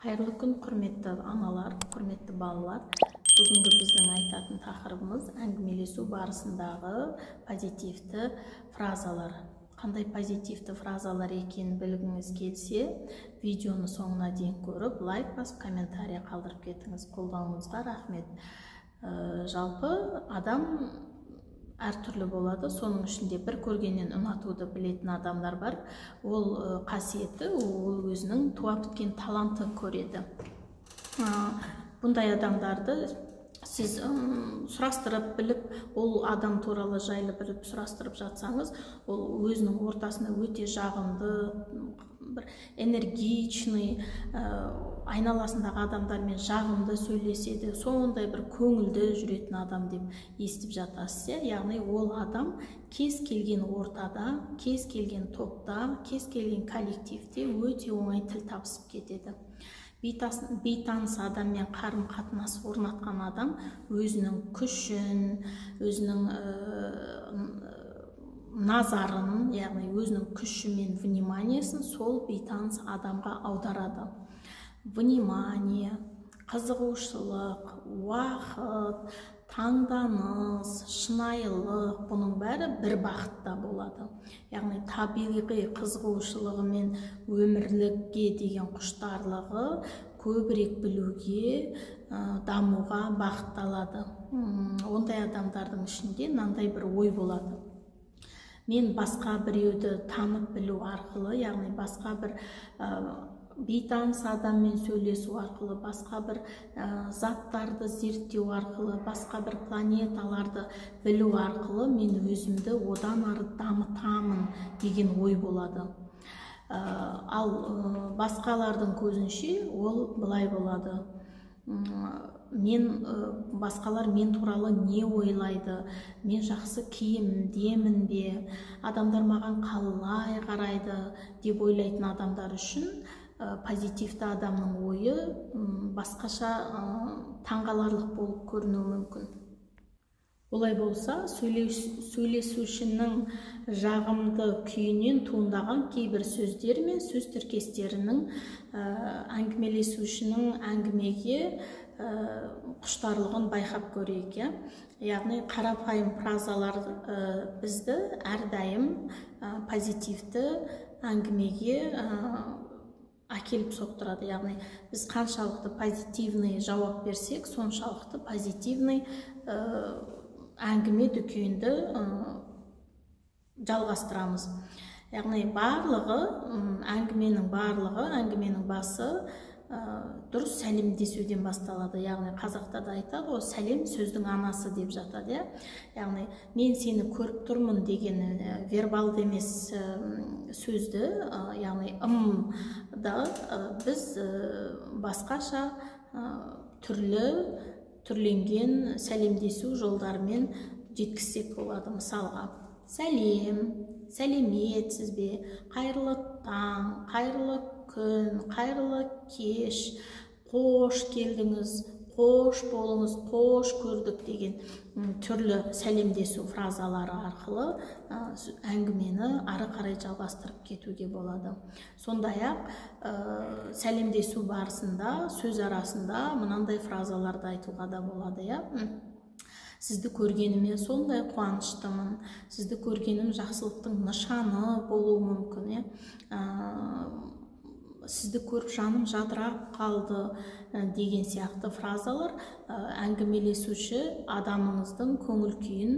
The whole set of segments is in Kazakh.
Қайырлы күн, құрметті аналар, құрметті балалар. Бүгінгі біздің айтатын тақырыбымыз – әңгімелесу барысындағы позитивті фразалар. Қандай позитивті фразалар екенін білгіңіз келсе, видеоны соңына дейін көріп, лайк басып, комментарий қалдырып кетіңіз. Қолдауыңызға рахмет. Жалпы адам әртүрлі болады, соның ішінде бір көргеннен ұнатуды білетін адамдар бар. Ол қасиетті ол өзінің туа біткен таланты көреді. Бұндай адамдарды сіз сұрастырып біліп, ол адам туралы жайлы біліп сұрастырып жатсаңыз, ол өзінің ортасында өте жағымды, бір энергичный, айналасындағы адамдармен жағымды сөйлеседі, сондай бір көңілді жүретін адам деп естіп жатасыз, иә. Яғни ол адам кез келген ортада, кез келген топта, кез келген коллективте өте оңай тіл табысып кетеді. Бейтаныс адаммен қарым қатынас орнатқан адам өзінің күшін, өзінің назарын, яғни өзінің күші мен внимание сін сол бейтаныс адамға аударады. Внимание, қызығушылық, уақыт, таңданыс, шынайылық – бұның бәрі бір бағытта болады. Яғни табиғи қызығушылығы мен өмірлікке деген құштарлығы көбірек білуге, дамуға бағытталады. Ондай адамдардың ішінде мынандай бір ой болады: мен басқа біреуді танып білу арқылы, яғни басқа бір бейтаныс адаммен сөйлесу арқылы, басқа бір заттарды зерттеу арқылы, басқа бір планеталарды білу арқылы мен өзімді одан ары дамытамын деген ой болады. Ал басқалардың көзінше ол былай болады: мен басқалар мен туралы не ойлайды, мен жақсы киімдемін бе, адамдар маған қалай қарайды деп ойлайтын адамдар үшін позитивті адамның ойы басқаша, таңғаларлық болып көрінуі мүмкін. Олай болса, сөйлесушінің жағымды күйінен туындаған кейбір сөздер мен сөз тіркестерінің, әңгімелесушінің әңгімеге құштарлығын байқап көрейік, иә. Яғни қарапайым фразалар бізді әрдайым позитивті әңгімеге әкеліп соқтырады. Яғни біз қаншалықты позитивный жауап берсек, соншалықты позитивный әңгіме дүкенді жалғастырамыз. Яғни барлығы, әңгіменің барлығы, әңгіменің басы дұрыс сәлемдесуден басталады. Яғни қазақтарда айтады ғой, сәлем сөздің анасы деп жатады, иә. Яғни мен сені көріп тұрмын деген вербалды емес сөзді, яғни ымды біз басқаша түрлі түрленген сәлемдесу жолдарымен жеткізсек болады. Мысалға, сәлем, сәлеметсіз бе, қайырлы таң, қайырлы күн, қайырлы кеш, қош келдіңіз, қош болыңыз, қош көрдік деген түрлі сәлемдесу фразалары арқылы әңгімені ары қарай жалғастырып кетуге болады. Сондай ақ сәлемдесу барысында сөз арасында мынандай фразаларды айтуға да болады, иә: сізді көргеніме сондай қуаныштымын, сізді көргенім жақсылықтың нышаны болуы мүмкін, иә, сізді көріп жаным жадырап қалды деген сияқты фразалар әңгімелесуші адамыңыздың көңіл күйін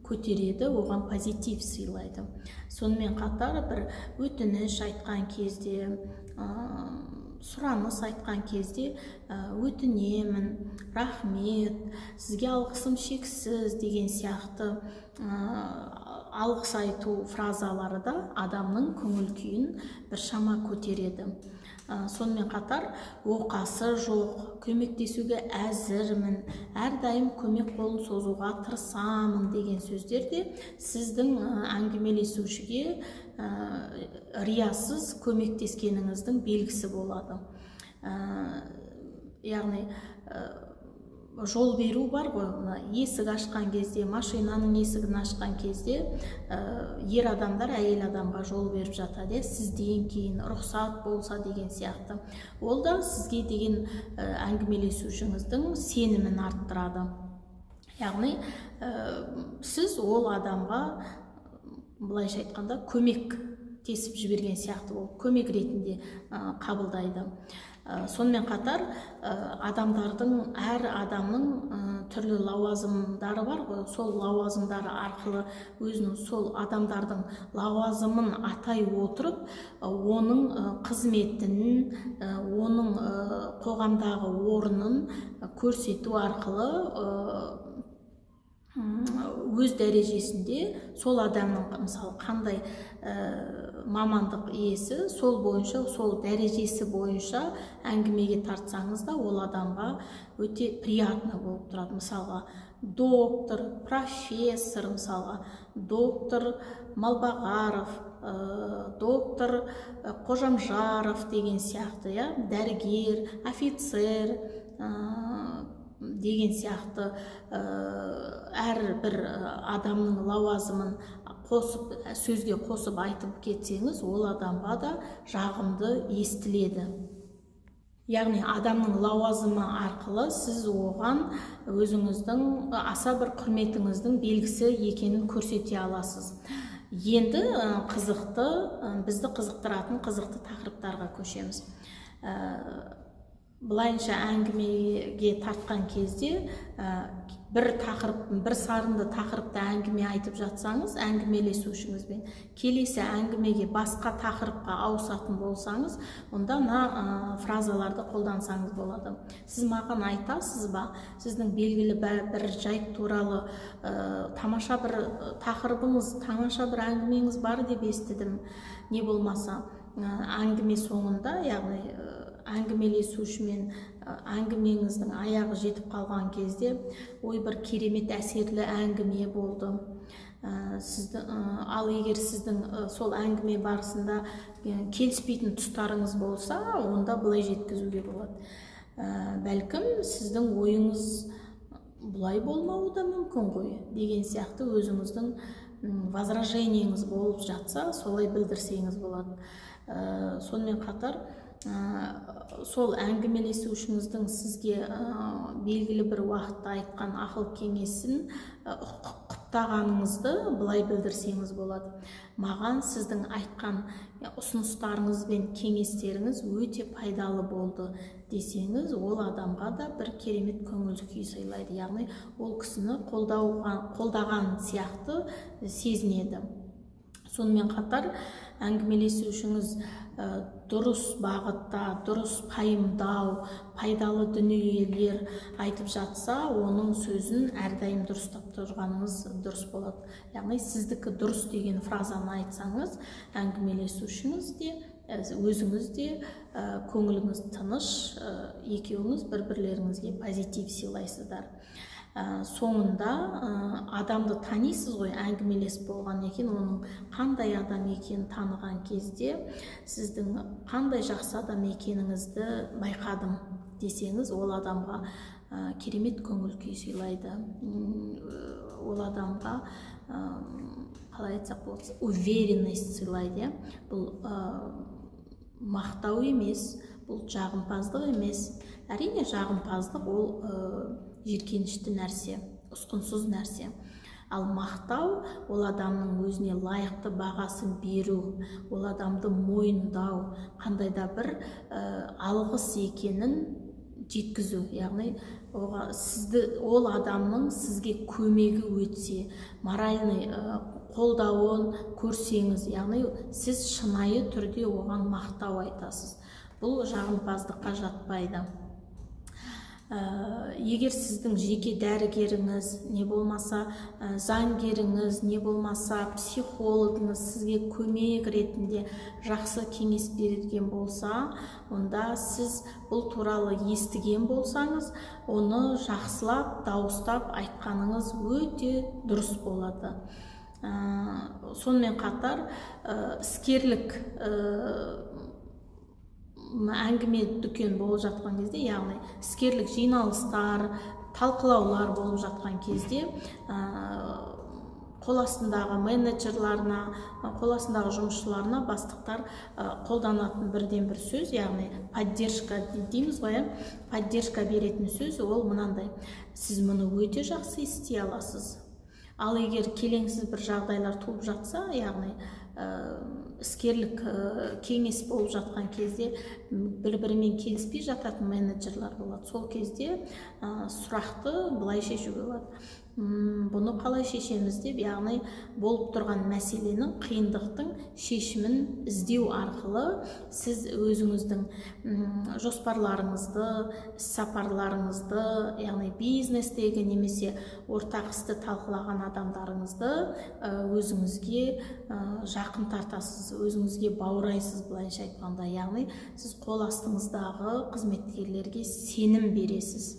көтереді, оған позитив сыйлайды. Сонымен қатар бір өтініш айтқан кезде, сұраныс айтқан кезде өтінемін, рахмет, сізге алғысым шексіз деген сияқты алғыс айту фразалары да адамның көңіл күйін біршама көтереді. Сонымен қатар оқасы жоқ, көмектесуге әзірмін, әрдайым көмек қолын созуға тырысамын деген сөздер де сіздің әңгімелесушіге риясыз көмектескеніңіздің белгісі болады. Яғни Жол беру бар ғой, мына есік ашқан кезде, машинаның есігін ашқан кезде ер адамдар әйел адамға жол беріп жатады, сізден кейін рұқсат болса деген сияқты. Ол да сізге деген әңгімелесушіңіздің сенімін арттырады. Яғни сіз ол адамға, былайша айтқанда, көмек тесіп жіберген сияқты болып, көмек ретінде қабылдайды. Сонымен қатар адамдардың, әр адамның түрлі лауазымдары бар ғой, сол лауазымдары арқылы өзінің сол адамдардың лауазымын атай отырып, оның қызметін, оның қоғамдағы орнын көрсету арқылы өз дәрежесінде сол адамның, мысалы, қандай мамандық иесі, сол бойынша, сол дәрежесі бойынша әңгімеге тартсаңыз да, ол адамға өте приятно болып тұрады. Мысалға, доктор, профессор, мысалға, доктор Малбағаров, доктор Қожамжаров деген сияқты, иә, дәрігер, офицер деген сияқты, әрбір адамның лауазымын қосып, сөзге қосып айтып кетсеңіз, ол адамға да жағымды естіледі. Яғни адамның лауазымы арқылы сіз оған өзіңіздің аса бір құрметіңіздің белгісі екенін көрсете аласыз. Енді қызықты, бізді қызықтыратын қызықты тақырыптарға көшеміз. Былайынша әңгімеге тартқан кезде, бір тақырып, бір сарынды тақырыпта әңгіме айтып жатсаңыз әңгімелесушіңізбен, келесі әңгімеге басқа тақырыпқа ауысатын болсаңыз, онда мына фразаларды қолдансаңыз болады. Сіз маған айтасыз ба, сіздің белгілі бір жайт туралы тамаша бір тақырыбыңыз, тамаша бір әңгімеңіз бар деп естідім. Не болмаса әңгіме соңында, яғни әңгімелесушімен әңгімеңіздің аяғы жетіп қалған кезде, ой, бір керемет әсерлі әңгіме болды. Сізді, ал егер сіздің сол әңгіме барысында келіспейтін тұстарыңыз болса, онда былай жеткізуге болады. Бәлкім, сіздің ойыңыз бұлай болмауы да мүмкін ғой деген сияқты, өзіңіздің возражениеңіз болып жатса, солай білдірсеңіз болады. Сонымен қатар сол әңгімелесушіңіздің сізге белгілі бір уақытта айтқан ақыл кеңесін құптағаныңызды былай білдірсеңіз болады. Маған сіздің айтқан ұсыныстарыңыз бен кеңестеріңіз өте пайдалы болды десеңіз, ол адамға да бір керемет көңіл күй сыйлайды. Яғни ол кісіні қолдаған сияқты сезінеді. Сонымен қатар әңгімелесушіңіз дұрыс бағытта, дұрыс пайымдау, пайдалы дүниелер айтып жатса, оның сөзін әрдайым дұрыстап тұрғаныңыз дұрыс болады. Яғни сіздікі дұрыс деген фразаны айтсаңыз, әңгімелесушіңіз де, өзіңіз де көңіліңіз тыныш, екеуіңіз бір-бірлеріңізге позитив сыйлайсыздар. Соңында адамды танисыз ғой, әңгімелесіп болған екен, оның қандай адам екенін таныған кезде, сіздің қандай жақсы адам екеніңізді байқадым десеңіз, ол адамға керемет көңіл күй сыйлайды. Ол адамға, қалай айтсақ болады, уверенность сыйлайды. Бұл мақтау емес, бұл жағымпаздық емес. Әрине, жағымпаздық ол жиіркенішті нәрсе, ұсқынсыз нәрсе. Ал мақтау ол адамның өзіне лайықты бағасын беру, ол адамды мойындау, қандай да бір алғыс екенін жеткізу. Яғни сізді, ол адамның сізге көмегі өтсе, моральный қолдауын көрсеңіз, яғни сіз шынайы түрде оған мақтау айтасыз. Бұл жағымпаздыққа жатпайды. Егер сіздің жеке дәрігеріңіз, не болмаса заңгеріңіз, не болмаса психологыңыз сізге көмек ретінде жақсы кеңес берген болса, онда сіз бұл туралы естіген болсаңыз, оны жақсылап дауыстап айтқаныңыз өте дұрыс болады. Сонымен қатар іскерлік әңгіме дүкен болып жатқан кезде, яғни іскерлік жиналыстар, Талқылаулар болып жатқан кезде қол астындағы менеджерларына, қол астындағы жұмысшыларына бастықтар қолданатын бірден бір сөз, яғни поддержка дейміз ғой, поддержка беретін сөз ол мынандай: сіз мұны өте жақсы істей аласыз. Ал егер келеңсіз бір жағдайлар туып жатса, яғни іскерлік кеңес болып жатқан кезде бір-бірімен келіспей жататын менеджерлар болады. Сол кезде сұрақты былай шешуге болады: бұны қалай шешеміз деп, яғни болып тұрған мәселенің, қиындықтың шешімін іздеу арқылы сіз өзіңіздің жоспарларыңызды, іс-сапарларыңызды, яғни бизнестегі немесе ортақ істі талқылаған адамдарыңызды өзіңізге жақын тартасыз, өзіңізге баурайсыз, былайша айтқанда, яғни сіз қол астыңыздағы қызметкерлерге сенім бересіз.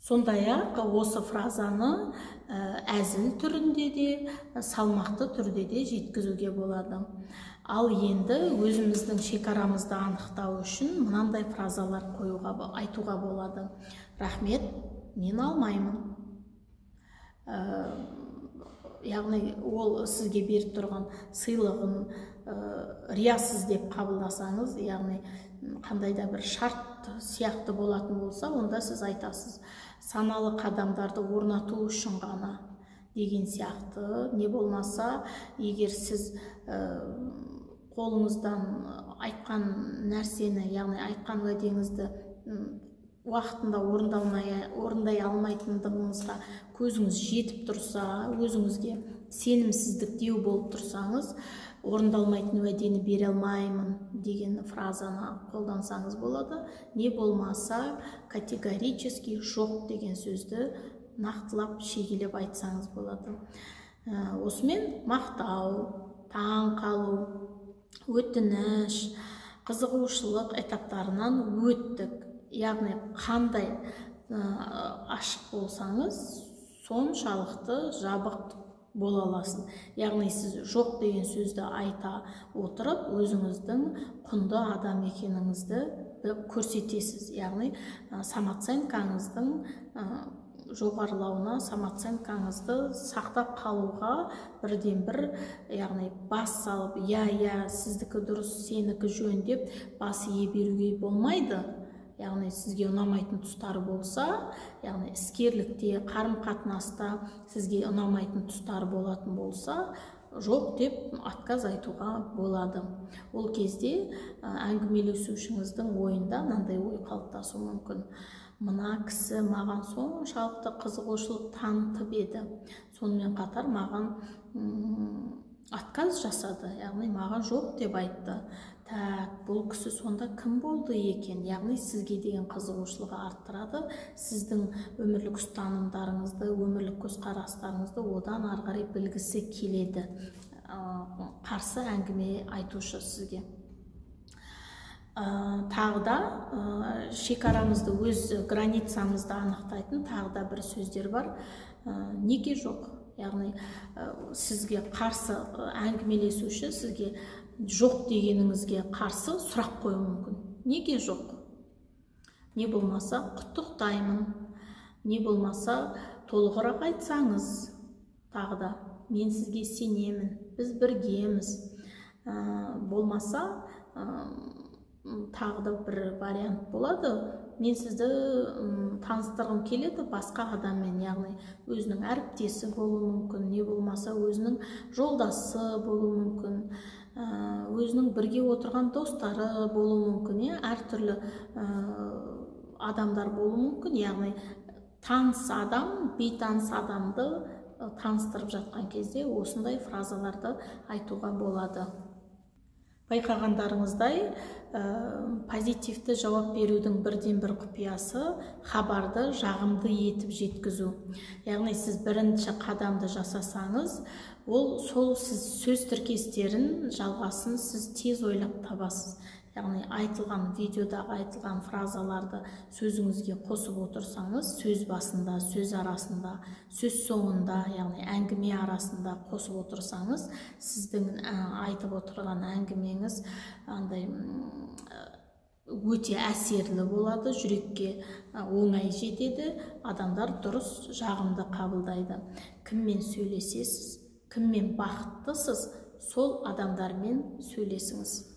Сондай-ақ осы фразаны әзіл түрінде де, салмақты түрде де жеткізуге болады. Ал енді өзіміздің шекарамызды анықтау үшін мынандай фразалар қоюға, айтуға болады. Рахмет, мен алмаймын. Яғни ол сізге беріп тұрған сыйлығын риясыз деп қабылдасаңыз, яғни қандай да бір шарт сияқты болатын болса, онда сіз айтасыз: саналы қадамдарды орнату үшін ғана деген сияқты. Не болмаса, егер сіз қолыңыздан айтқан нәрсені, яғни айтқан уәдеңізді уақытында орындай алмайтындығыңызға көзіңіз жетіп тұрса, өзіңізге сенімсіздіктеу болып тұрсаңыз, орындалмайтын уәдені бере алмаймын деген фразаны қолдансаңыз болады. Не болмаса, категорически жоқ деген сөзді нақтылап, шегелеп айтсаңыз болады. Осымен мақтау, таң қалу, өтініш, қызығушылық этаптарынан өттік. Яғни қандай ашық болсаңыз, соншалықты жабық бола аласыз. Яғни сіз жоқ деген сөзді айта отырып, өзіңіздің құнды адам екеніңізді көрсетесіз. Яғни самооценкаңыздың жоғарылауына, самооценкаңызды сақтап қалуға бірден бір, яғни бас салып, иә, иә, сіздікі дұрыс, сенікі жөн деп бас ие беруге болмайды. Яғни сізге ұнамайтын тұстары болса, яғни іскерлікте, қарым-қатынаста сізге ұнамайтын тұстары болатын болса, жоқ деп отказ айтуға болады. Ол кезде әңгімелесушіңіздің ойында мынандай ой қалыптасуы мүмкін: мына кісі маған соншалықты қызығушылық танытып еді, сонымен қатар маған отказ жасады, яғни маған жоқ деп айтты. Так, бұл кісі сонда кім болды екен? Яғни сізге деген қызығушылығы арттырады, сіздің өмірлік ұстанымдарыңызды, өмірлік көзқарастарыңызды одан ары қарай білгісі келеді қарсы әңгіме айтушы сізге. Тағы да шекарамызды, өз границамызды анықтайтын тағы да бір сөздер бар. Неге жоқ? Яғни сізге қарсы әңгімелесуші сізге жоқ дегеніңізге қарсы сұрақ қоюы мүмкін. Неге жоқ? Не болмаса құттықтаймын, не болмаса толығырақ айтсаңыз, тағы да мен сізге сенемін, біз біргеміз. Болмаса тағы да бір вариант болады: мен сізді таныстырғым келеді басқа адаммен, яғни өзінің әріптесі болуы мүмкін, не болмаса өзінің жолдасы болуы мүмкін, өзінің бірге отырған достары болуы мүмкін, әртүрлі адамдар болуы мүмкін. Яғни таныс адам бейтаныс адамды таныстырып жатқан кезде осындай фразаларды айтуға болады. Байқағандарыңыздай, позитивті жауап берудің бірден бір құпиясы хабарды жағымды етіп жеткізу. Яғни сіз бірінші қадамды жасасаңыз, ол сол сіз сөз тіркестерін жалғасын сіз тез ойлап табасыз. Яғни айтылған видеодағы айтылған фразаларды сөзіңізге қосып отырсаңыз, сөз басында, сөз арасында, сөз соңында, яғни әңгіме арасында қосып отырсаңыз, сіздің айтып отырған әңгімеңіз андай өте әсерлі болады, жүрекке оңай жетеді, адамдар дұрыс, жағымды қабылдайды. Кіммен сөйлесесіз, кіммен бақыттысыз, сол адамдармен сөйлесіңіз.